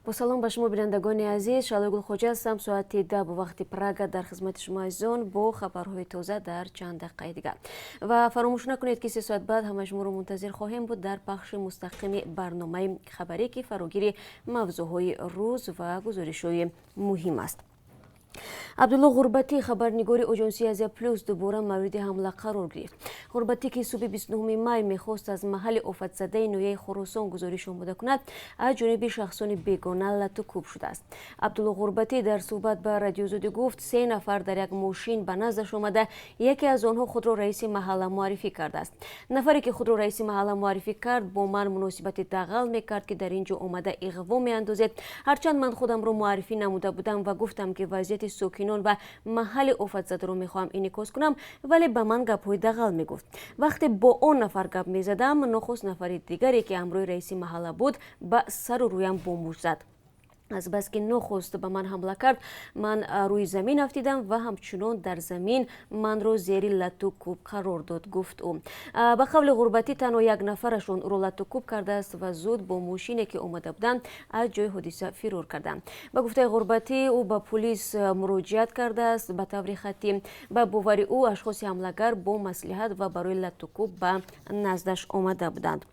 Бо салом ба шумо, бинандагони азиз. Шаҳлои Гулхоҷа ҳастам. Соати 10 бо вақти Прага дар хизмати шумо азизон бо хабарҳои тоза дар чанд дақиқаи дигар. Ва фаромӯш накунед, ки 3 соат баъд ҳамаи шуморо мунтазир хоҳем буд дар пахши мустақими барномаи хабарӣ, ки фарогири мавзӯъҳои рӯз ва гузоришҳои муҳим аст. Абдулло Ғурбатӣ, хабарнигори оҷонсии Азия Плюс, дубора мавриди ҳамла қарор гирифт. Ғурбатӣ, ки субҳи 29 май мехост аз маҳалли офатзадаи ноҳияи Хуросон гузориш омода кунад, аз ҷониби шахсони бегона лату кӯб шудааст. Абдулло Ғурбатӣ дар суҳбат ба Радиои Озодӣ гуфт, се нафар дар як мошин ба наздаш омада, яке аз онҳо худро раиси маҳалла муаррифӣ кардааст. Нафаре, ки худро раиси маҳалла муаррифӣ кард, бо ман муносибати дағал мекард, ки дар ин ҷо омада иғво меандозед. Ҳарчанд ман худамро муаррифӣ намуда будам ва гуфтам, ки вазъияти сокинон ва маҳалли офатзадаро мехоҳам инъикос кунам, вале ба ман гапҳои дағал мегуфт. Вақте бо он нафар гап мезадам, нохост нафари дигаре, ки ҳамроҳи раиси маҳалла буд, ба сару рӯям бо мушт зад. Азбаски нохост ба ман ҳамла кард, ман рӯи замин афтидам ва ҳамчунон дар замин манро зери лату кӯб қарор дод, гуфт ӯ. Ба қавли Ғурбатӣ, танҳо як нафарашон ӯро лату кӯб кардааст ва зуд бо мошине, ки омада буданд, аз ҷои ҳодиса фирор карданд. Ба гуфтаи Ғурбатӣ, ӯ ба пулис муроҷиат кардааст ба таври хаттӣ. Ба бовари ӯ, ашхоси ҳамлагар бо маслиҳат ва барои лату кӯб ба наздаш омада буданд.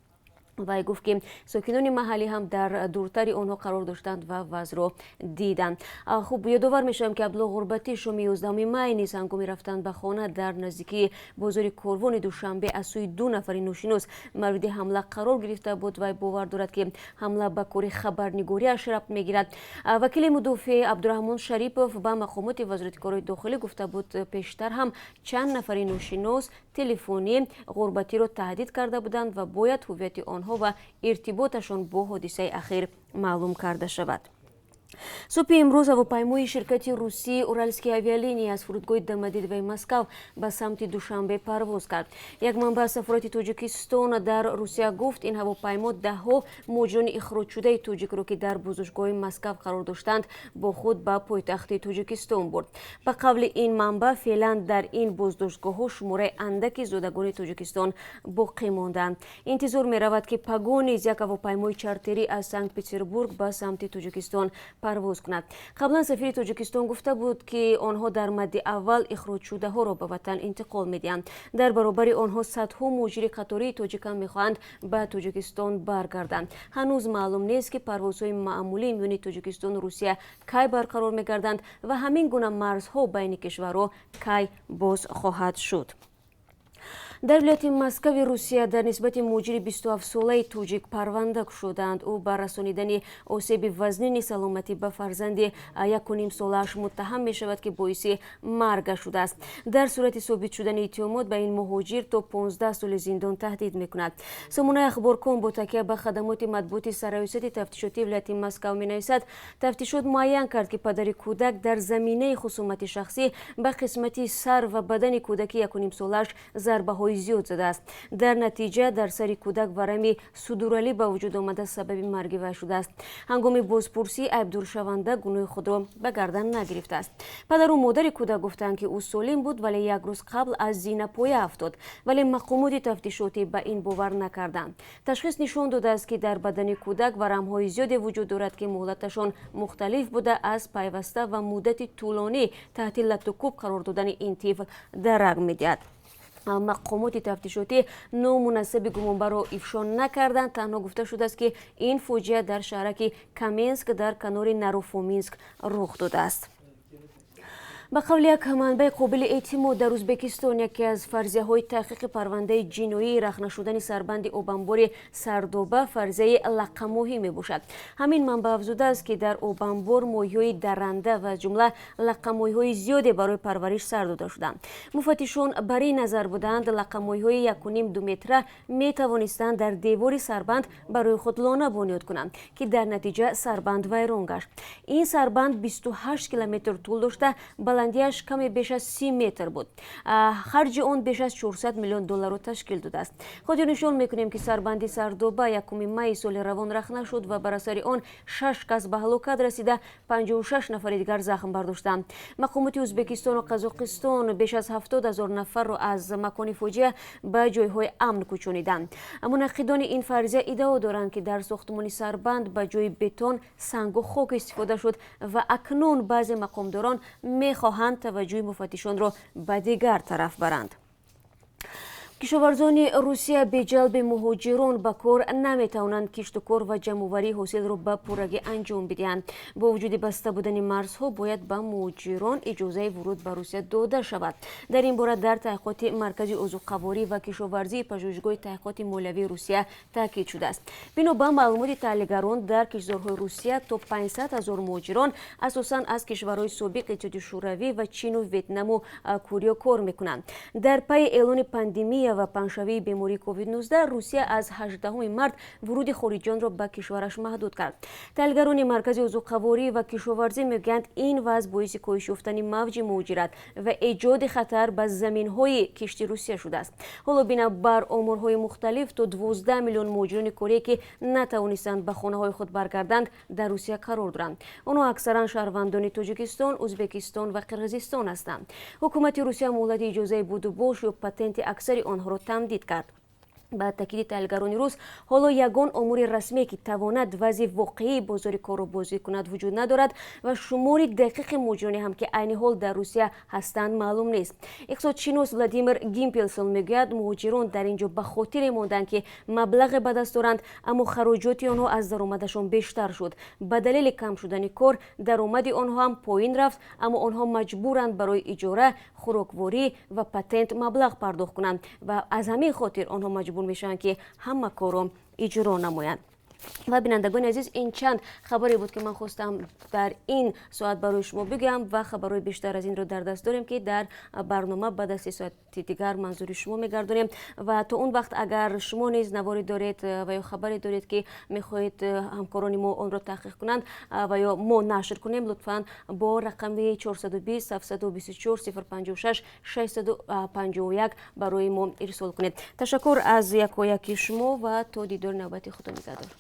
Вай гуфт, ки сокинони маҳаллӣ ҳам дар дуртари онҳо қарор доштанд ва вазъро диданд. Хуб, ёдовар мешавам, ки Абдулло Ғурбатӣ шоми 11 май низ ҳангоми рафтан ба хона дар наздикии бозори Корвони Душанбе аз сӯи ду нафари ношинос мавриди ҳамла қарор гирифта буд. Вай бовар дорад, ки ҳамла ба кори хабарнигориаш рабт мегирад. Вакили мудофеъ Абдураҳмон Шарипов ба мақомоти Вазорати корҳои дохилӣ гуфта буд, пештар ҳам чанд нафари ношинос телефонӣ Ғурбатиро таҳдид карда буданд ва бояд ҳуввияти онҳо ва иртиботашон бо ҳодисаи ахир маълум карда шавад. Субҳи имрӯз ҳавопаймои ширкати русии Уральские авиалинии аз фурудгоҳи Домодедовои Москав ба самти Душанбе парвоз кард. Як манбаъ аз сафорати Тоҷикистон дар Русия гуфт, ин ҳавопаймо даҳҳо муҳоҷирони ихроҷшудаи тоҷикро, ки дар боздоштгоҳи Москав қарор доштанд, бо худ ба пойтахти Тоҷикистон бурд. Ба қавли ин манбаъ, феълан дар ин боздоштгоҳҳо шумораи андаки зодагони Тоҷикистон боқӣ мондаанд. Интизор меравад, ки пагоҳ низ як ҳавопаймои чартерӣ аз Санкт Петербург ба самти Тоҷикистон парвоз кунад. Қаблан сафири Тоҷикистон гуфта буд, ки онҳо дар мадди аввал ихроҷшудаҳоро ба ватан интиқол медиҳанд. Дар баробари онҳо садҳо муҳоҷири қатории тоҷикам мехоҳанд ба Тоҷикистон баргарданд. Ҳанӯз маълум нест, ки парвозҳои маъмулӣ миёни Тоҷикистону Русия кай барқарор мегарданд ва ҳамин гуна марзҳо байни кишварҳо кай боз хоҳад шуд. Дар вилояти Москави Русия дар нисбати муҳоҷири 27-солаи тоҷик парванда кушодаанд. Ӯ ба расонидани осеби вазнини саломатӣ ба фарзанди 1,5-солааш муттаҳам мешавад, ки боиси маргаш шудааст. Дар сурати собит шудани иттиҳомот, ба ин муҳоҷир то 15 соли зиндон таҳдид мекунад. Сомонаи Ахборком бо такя ба хадамоти матбуоти Сарраёсати тафтишотии вилояти Москав менависад, тафтишот муайян кард, ки падари кӯдак дар заминаи хусумати шахсӣ ба қисмати сар ва бадани кӯдаки 1,5-солааш зарбаҳои зиёд задааст. Дар натиҷа дар сари кӯдак варами судуралӣ ба вуҷуд омада, сабаби марги вай шудааст. Ҳангоми бозпурсӣ айбдоршаванда гуноҳи худро ба гардан нагирифтааст. Падару модари кӯдак гуфтанд, ки ӯ солим буд, вале як рӯз қабл аз зинапоя афтод, вале мақомоти тафтишотӣ ба ин бовар накарданд. Ташхис нишон додааст, ки дар бадани кӯдак варамҳои зиёде вуҷуд дорад, ки муҳлаташон мухталиф буда, аз пайваста ва муддати тӯлонӣ таҳти латтукӯб қарор додани ин тифл дарак медиҳад. Мақомоти тафтишотӣ ному насаби гумонбарро ифшо накарданд. Танҳо гуфта шудааст, ки ин фоҷиа дар шаҳраки Каменск дар канори Нарофоминск рух додааст. Ба қавли як манбаи қобили эътимод дар Ӯзбекистон, яке аз фарзияҳои таҳқиқи парвандаи ҷиноии рахна шудани сарбанди обанбори Сардоба фарзияи лаққамоҳӣ мебошад. Ҳамин манбаъ афзудааст, ки дар обанбор моҳиҳои дарранда ва аз ҷумла лаққамоҳиҳои зиёде барои парвариш сар дода шуданд. Муфаттишон бар ин назар буданд, лаққамоҳиҳои 1,5-2 метра метавонистанд дар девори сарбанд барои худ лона бунёд кунанд, ки дар натиҷа сарбанд вайрон гашт. Ин сарбанд 28 километр тӯл дошта, баландии Баландиаш каме беш аз 30 метр буд. Харҷи он беш аз 400 миллион долларро ташкил додааст. Хотирнишон мекунем, ки сарбанди Сардоба 1 майи соли равон рахна шуд ва бар асари он шаш кас ба ҳалокат расида, 56 нафари дигар захм бардоштанд. Мақомоти Ӯзбекистону Қазоқистон беш аз 70 ҳазор нафарро аз макони фоҷиа ба ҷойҳои амн кӯчониданд. Мунаққидони ин фарзия иддао доранд, ки дар сохтмони сарбанд ба ҷои бетон сангу хок истифода шуд ва акнун баъзе мақомдорон мехоҳанд таваҷҷӯҳи муфаттишонро ба дигар тараф баранд. Кишоварзони Русия бе ҷалби муҳоҷирон ба кор наметавонанд киштукор ва ҷамъоварии ҳосилро ба пуррагӣ анҷом бидиҳанд. Бо вуҷуди баста будани марзҳо, бояд ба муҳоҷирон иҷозаи вуруд ба Русия дода шавад. Дар ин бора дар таҳқиқоти Маркази озуқаворӣ ва кишоварзии Пажӯҳишгоҳи таҳқиқоти молиявии Русия таъкид шудааст. Бино ба маълумоти таҳлилгарон, дар киштзорҳои Русия то 500 ҳазор муҳоҷирон, асосан аз кишварҳои собиқ Иттиҳоди Шӯравӣ ва Чину Ветнаму Корея, кор мекунанд. Дар пайи эълони пандемия ва паҳншавии бемории COVID-19, Русия аз 18 март вуруди хориҷиёнро ба кишвараш маҳдуд кард. Таҳлилгарони Маркази озуқаворӣ ва кишоварзӣ мегӯянд, ин вазъ боиси коҳиш ёфтани мавҷи муҳоҷират ва эҷоди хатар ба заминҳои кишти Русия шудааст. Ҳоло, бинобар оморҳои мухталиф, то 12 миллион муҳоҷирони корие, ки натавонистанд ба хонаҳои худ баргарданд, дар Русия қарор доранд. Онҳо аксаран шаҳрвандони Тоҷикистон, Ӯзбекистон ва Қирғизистон ҳастанд. Ҳукумати Русия муҳлати иҷозаи будубош ё патенти аксари онҳоро тамдид кард. Ба таъкиди таҳлилгарони рус, ҳоло ягон омори расмие, ки тавонад вазъи воқеии бозори корро бозӣ кунад, вуҷуд надорад ва шумори дақиқи муҳоҷироне ҳам, ки айни ҳол дар Русия ҳастанд, маълум нест. Иқтисодшинос Владимир Гимпелсон мегӯяд, муҳоҷирон дар ин ҷо ба хотире монданд, ки маблағе ба даст доранд, аммо хароҷоти онҳо аз даромадашон бештар шуд. Ба далели кам шудани кор даромади онҳо ҳам поин рафт, аммо онҳо маҷбуранд барои иҷора, хӯрокворӣ ва патент маблағ пардохт кунанд ва аз ҳамин хотир онҳо маҷбур мешаванд, ки ҳама корро иҷро намоянд. Ва, бинандагони азиз, ин чанд хабаре буд, ки ман хостам дар ин соат барои шумо бигӯям ва хабарҳои бештар аз инро дар даст дорем, ки дар барнома баъд аз 3 соати дигар манзури шумо мегардонем. Ва то он вақт, агар шумо низ наворе доред ва ё хабаре доред, ки мехоҳед ҳамкорони мо онро таҳқиқ кунанд ва ё мо нашр кунем, лутфан бо рақами 420 724 056 651 барои мо ирсол кунед. Ташаккур аз якояки шумо ва то дидори навбати, Худо нигаҳдор.